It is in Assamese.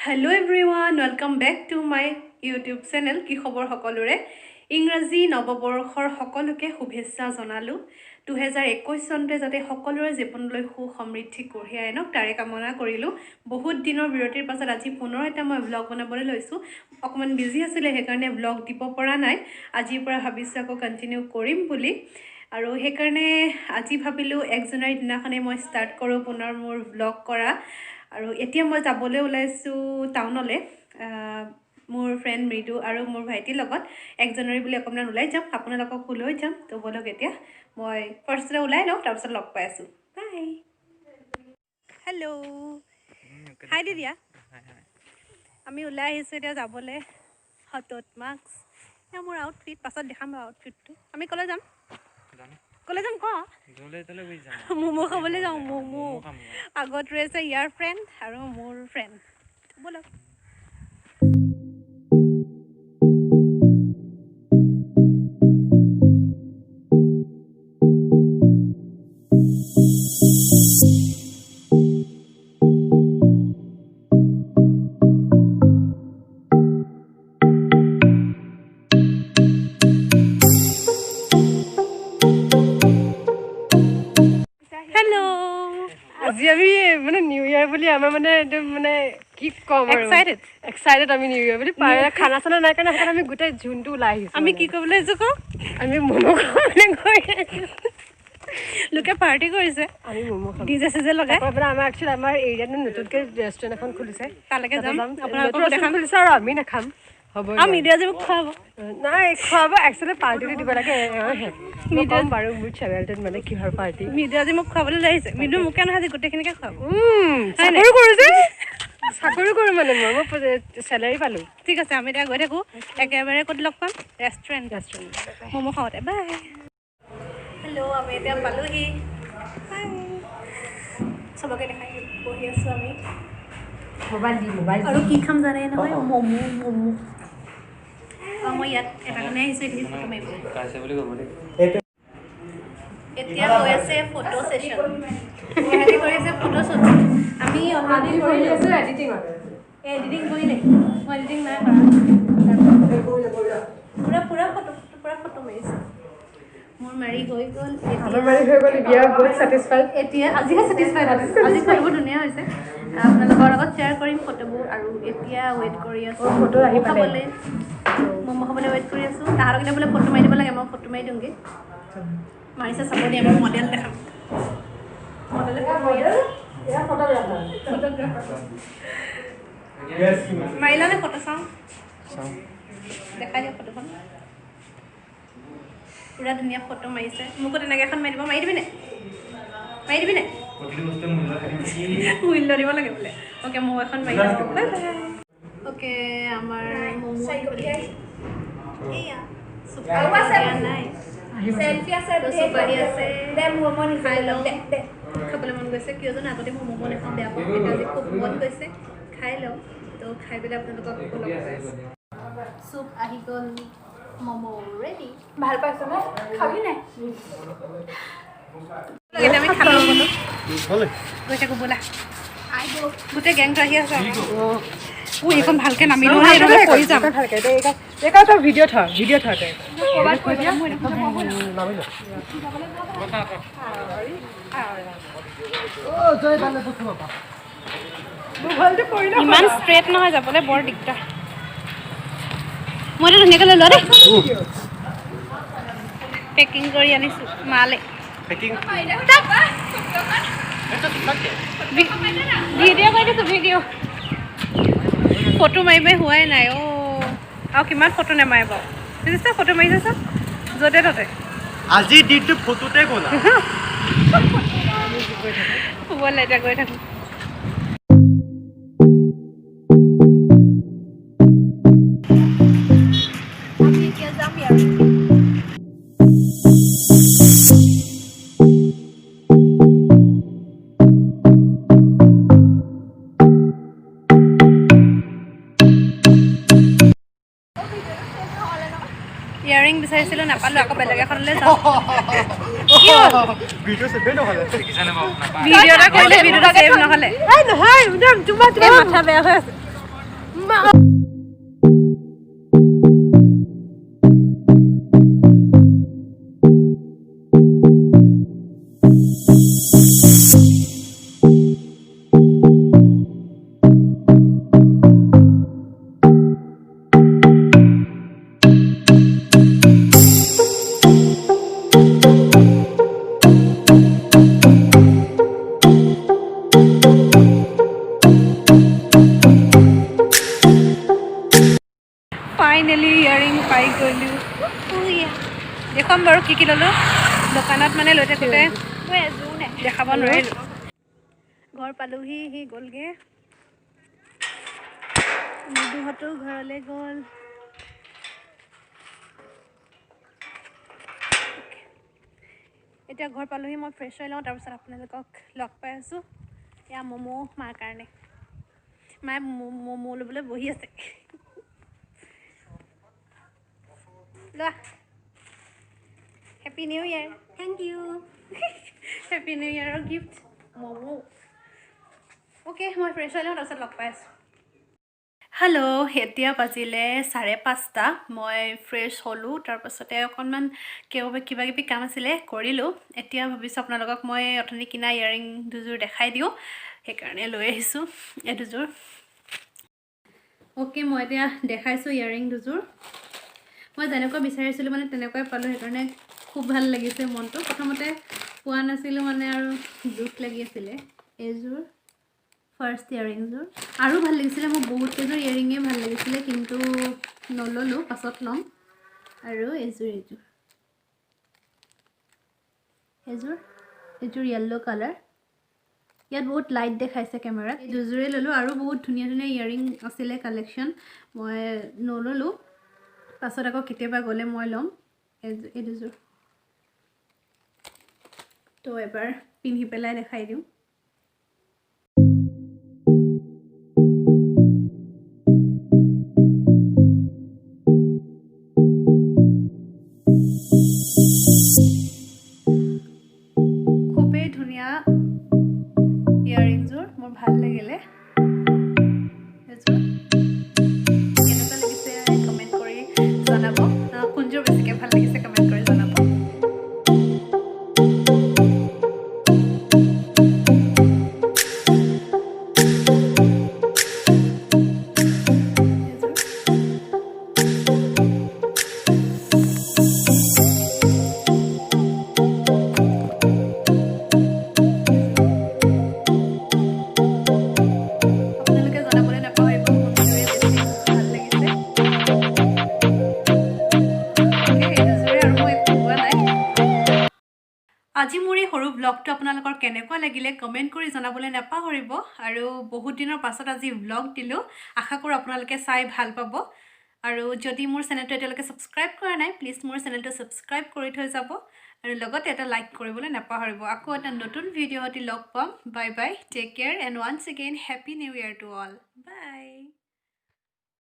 Hello everyone, welcome back to my YouTube channel. কি খবৰ সকলোৰে? ইংৰাজী নৱবৰ্ষৰ সকলোকে শুভেচ্ছা জনালোঁ। 2021 চনটোৱে যাতে সকলোৰে জীৱনলৈ সুখ সমৃদ্ধি কঢ়িয়াই আনক, তাৰে কামনা কৰিলোঁ। বহুত দিনৰ বিৰতিৰ পাছত আজি পুনৰ এটা মই ব্লগ বনাবলৈ লৈছোঁ। অকণমান বিজি আছিলে, সেইকাৰণে ব্লগ দিব পৰা নাই। আজিৰ পৰা ভাবিছোঁ আকৌ কণ্টিনিউ কৰিম বুলি আৰু সেইকাৰণে আজি ভাবিলোঁ 1 জানুৱাৰীৰ দিনাখনেই মই ষ্টাৰ্ট কৰোঁ পুনৰ মোৰ ব্লগ কৰা। আৰু এতিয়া মই যাবলৈ ওলাইছোঁ টাউনলৈ, মোৰ ফ্ৰেণ্ড মৃদু আৰু মোৰ ভাইটিৰ লগত। 1 জানুৱাৰী বুলি অকণমান ওলাই যাম, আপোনালোককো লৈ যাম। তো ব'লক, এতিয়া মই ফাৰ্ষ্টতে ওলাই লওঁ, তাৰপিছত লগ পাই আছোঁ। বাই। হেল্ল', হাই দি দিয়া। আমি ওলাই আহিছোঁ এতিয়া যাবলৈ হাতত মাস্ক। এয়া মোৰ আউটফিট, পাছত দেখাম বাৰু আউটফিটটো। আমি ক'লৈ যাম? ক'লৈ যাম ক? ম'ম' খাবলৈ যাওঁ, ম'ম'। আগত ৰৈ আছে ইয়াৰ ফ্ৰেণ্ড আৰু মোৰ ফ্ৰেণ্ড। ব'লক। হেল্ল'। আজি আমি মানে নিউ ইয়াৰ বুলি আমাৰ মানে একদম মানে কি ক'ম আৰু। এক্সাইটেড। এক্সাইটেড আমি নিউ ইয়াৰ বুলি। পাৰে খানা চানা নাই কাৰণে সেইকাৰণে আমি গোটেই জোনটো ওলাই আহিছোঁ। আমি কি কৰিবলৈ আহিছোঁ ক? আমি ম'ম' খাবলৈ গৈ আছোঁ। লোকে পাৰ্টি কৰিছে। আমি ম'ম' খাম। ডিজে চিজে লগাই। তাৰপৰা মানে আমাৰ একচুৱেলি আমাৰ এৰিয়াত নতুনকৈ ৰেষ্টুৰেণ্ট এখন খুলিছে। তালৈকে তাতে যাম, আপোনালোককো নতুন restaurant দেখাম। খুলিছে আৰু আমি নাখাম হ'ব? আৰু মিডিয়া যে মোক খুৱাব। নাই, খুৱাব। একচুৱেলি পাৰ্টিটো দিব লাগে। মই ক'ম বাৰু মোৰ চেনেলটোত মানে কিহৰ পাৰ্টি। মিডিয়া যে মোক খুৱাবলৈ লৈ আহিছে। মৃদু মোকে নহয়, আজি গোটেইখিনিকে খুৱাব। চাকৰি কৰোঁ যে, চাকৰি কৰোঁ মানে মই চেলাৰী পালোঁ। ঠিক আছে, আমি এতিয়া গৈ থাকোঁ। একেবাৰে ক'ত লগ পাম? ৰেষ্টুৰেণ্ট। ৰেষ্টুৰেণ্ট। ম'ম' খাওঁতে। বাই। হেল্ল', আমি এতিয়া পালোহি। বাই। চবকে দেখাই বহি আছোঁ আমি। মোবাইল দি, মোবাইল। আৰু কি খাম জানে নহয়? ম'ম', ম'ম'। অঁ, মই ইয়াত এটা কাৰণে আহিছোঁ, এইখিনি ফটো মাৰিব। বুলি ক'ব দেই। এতিয়া হৈ আছে ফটো ছেশ্যন। ইহঁতি কৰি আছে ফটো শ্বুট। আমি অলৰেডি কৰি আছোঁ এডিটিঙত। এডিটিং কৰিলে, মই এডিটিং নাই কৰা। পূৰা পূৰা ফটো, পূৰা ফটো মাৰিছোঁ। মোৰ মাৰি হৈ গ'ল। আমাৰ মাৰি হৈ গ'ল। We are বহুত ছেটিছফাইড। এতিয়া আজিহে ছেটিছফাইড। আজি ফটোবোৰ ধুনীয়া হৈছে। আপোনালোকৰ লগত শ্বেয়াৰ কৰিম ফটোবোৰ। আৰু এতিয়া ৱেইট কৰি আছোঁ ফটো আহি ম'ম' পালে। খাবলৈ। ম'ম' খাবলৈ ৱেইট কৰি আছোঁ। তাহাঁতক এতিয়া বোলে ফটো মাৰি দিব লাগে, মই ফটো মাৰি দিওঁগৈ। মাৰিছে চাব দিয়ে। মই মডেল দেখাম, মডেলে ফটো মাৰি আছে। ফটোগ্ৰাফাৰ। মাৰিলানে ফটো? চাওঁ। চাওঁ। দেখাই দিয়া ফটোখন। পূৰা ধুনীয়া ফটো মাৰিছে। মোকো তেনেকৈ এখন মাৰি দিব। মাৰি দিবি নে? মাৰি দিবি নে? প্ৰতিটো বস্তুৰ মূল্য থাকিব। মূল্য দিব লাগে বোলে। অ'কে, ময়ো এখন মাৰি দিম। Bye bye. Okay, আমাৰ ম'ম' এইয়া চুপাৰী দিয়া নাই। চেলফি আছে। তো চুপাৰী আছে। দে, ম'ম' খাই লওঁ। দে দে। খাবলৈ মন গৈছে। কিয় জানো, আগতে মই ম'ম' নাখাওঁ, বেয়া পাওঁ, কিন্তু আজি খুব মন গৈছে। খাই লওঁ। তো খাই পেলাই আপোনালোকক আকৌ লগ পাই আছোঁ। চুপ আহি গ'ল, ম'ম' ৰেডি। ভাল পাইছ নে? খাবি নাই? এতিয়া আমি খাব গ'লোঁ। গৈ থাকোঁ ব'লা। গোটেই গেংটো আহি আছে আমাৰ। ঐ, এইখন ভালকে নামি লওঁ, নহ'লে পৰি যাম। ভালকে এইখন তই ভিডিঅ' থ, ভিডিঅ' থ তই। ক'ৰবাত কৈ দিয়া, মই দেখোন। নামি লওঁ। মোবাইলটো পৰি ন। ইমান ষ্ট্ৰেইট নহয়, যাবলৈ বৰ দিগদাৰ। মই এইটো ধুনীয়াকৈ লৈ লোৱা দেই। পেকিং কৰি আনিছোঁ মালে। পেকিং। ভিডিঅ' কৰি দিছোঁ, ভিডিঅ'। ফটো মাৰি মাৰি হোৱাই নাই। অ', আৰু কিমান ফটো নেমাৰে বাৰু? দেখিছা, ফটো মাৰিছে চব য'তে ত'তে। আজিৰ দিনটো ফটোতে গ'লা। ব'ল, এতিয়া গৈ থাকোঁ। আমি এতিয়া যাম ইয়াৰ ইয়াৰিং বিচাৰিছিলোঁ, নাপালোঁ। আকৌ বেলেগ এখনলৈ যাওঁ। কি হ'ল? ভিডিঅ' চেভেই নহ'লে। ভিডিঅ' এটা কৰিলে, ভিডিঅ'টো ছেভ নহ'লে। এই নহয়, তোমাৰ এই মাথা বেয়া হৈ আছে। ফাইনেলি ইয়াৰিং পাই গ'লোঁ। দেখুৱাম বাৰু কি কি ল'লোঁ দোকানত, মানে লৈ থাকোঁতে মোৰ এযোৰ নাই। দেখাব নোৱাৰিলোঁ। ঘৰ পালোহি, সি গ'লগৈ, মৃদুহঁতো ঘৰলৈ গ'ল। এতিয়া ঘৰ পালোহি, মই ফ্ৰেছ হৈ লওঁ, তাৰপিছত আপোনালোকক লগ পাই আছোঁ। এয়া ম'ম' মাৰ কাৰণে, মায়ে ম'ম' ল'বলৈ বহি আছে। লোৱা, happy new year. Thank you. Happy new ইয়েৰৰ gift momo. Okay, মই ফ্ৰেছ হৈ লওঁ, তাৰপিছত লগ পাই আছোঁ। হেল্ল', এতিয়া বাজিলে 5:30। মই ফ্ৰেছ হ'লোঁ, তাৰপাছতে অকণমান কিবা কিবি কাম আছিলে কৰিলোঁ। এতিয়া ভাবিছোঁ আপোনালোকক মই অথনি কিনা ইয়াৰিং দুযোৰ দেখাই দিওঁ, সেইকাৰণে লৈ আহিছোঁ এই দুযোৰ। অ'কে, মই এতিয়া দেখাইছোঁ ইয়াৰিং দুযোৰ। মই যেনেকুৱা বিচাৰিছিলোঁ মানে তেনেকুৱাই পালোঁ, সেইকাৰণে খুব ভাল লাগিছে মনটো। প্ৰথমতে পোৱা নাছিলোঁ মানে আৰু দুখ লাগি আছিলে। এইযোৰ ফাৰ্ষ্ট ইয়াৰিংযোৰ আৰু ভাল লাগিছিলে মোৰ, বহুত কেইযোৰ ইয়াৰিঙেই ভাল লাগিছিলে, কিন্তু নল'লোঁ, পাছত ল'ম। আৰু এইযোৰ এইযোৰ এইযোৰ এইযোৰ য়েল্ল' কালাৰ, ইয়াত বহুত লাইট দেখাইছে কেমেৰাত। এই দুযোৰেই ল'লোঁ। আৰু বহুত ধুনীয়া ধুনীয়া ইয়াৰিং আছিলে কালেকশ্যন, মই নল'লোঁ, পাছত আকৌ কেতিয়াবা গ'লে মই ল'ম। এই দুযোৰ তো এবাৰ পিন্ধি পেলাই দেখাই দিওঁ। খুবেই ধুনীয়া ইয়াৰিংযোৰ, মোৰ ভাল লাগিলে। এযোৰ কেনেকুৱা লাগিছে কমেণ্ট কৰি জনাব, কোনযোৰ বেছিকৈ ভাল লাগিছে কমেণ্ট কৰি জনাব। এযোৰ আপোনালোকে জনাবলৈ নাপাহৰিব কোনযোৰে বেছি ভাল লাগিছে। অ'কে, এই দুযোৰে আৰু মই একো লোৱা নাই। আজি মোৰ এই সৰু ব্লগটো আপোনালোকৰ কেনেকুৱা লাগিলে কমেণ্ট কৰি জনাবলৈ নাপাহৰিব। আৰু বহুত দিনৰ পাছত আজি ব্লগ দিলোঁ, আশা কৰোঁ আপোনালোকে চাই ভাল পাব। আৰু যদি মোৰ চেনেলটো এতিয়ালৈকে ছাবস্ক্ৰাইব কৰা নাই, প্লিজ মোৰ চেনেলটো ছাবস্ক্ৰাইব কৰি থৈ যাব আৰু লগতে এটা লাইক কৰিবলৈ নাপাহৰিব। আকৌ এটা নতুন ভিডিঅ' সৈতে লগ পাম। Bye bye, take care and once again happy new year to all.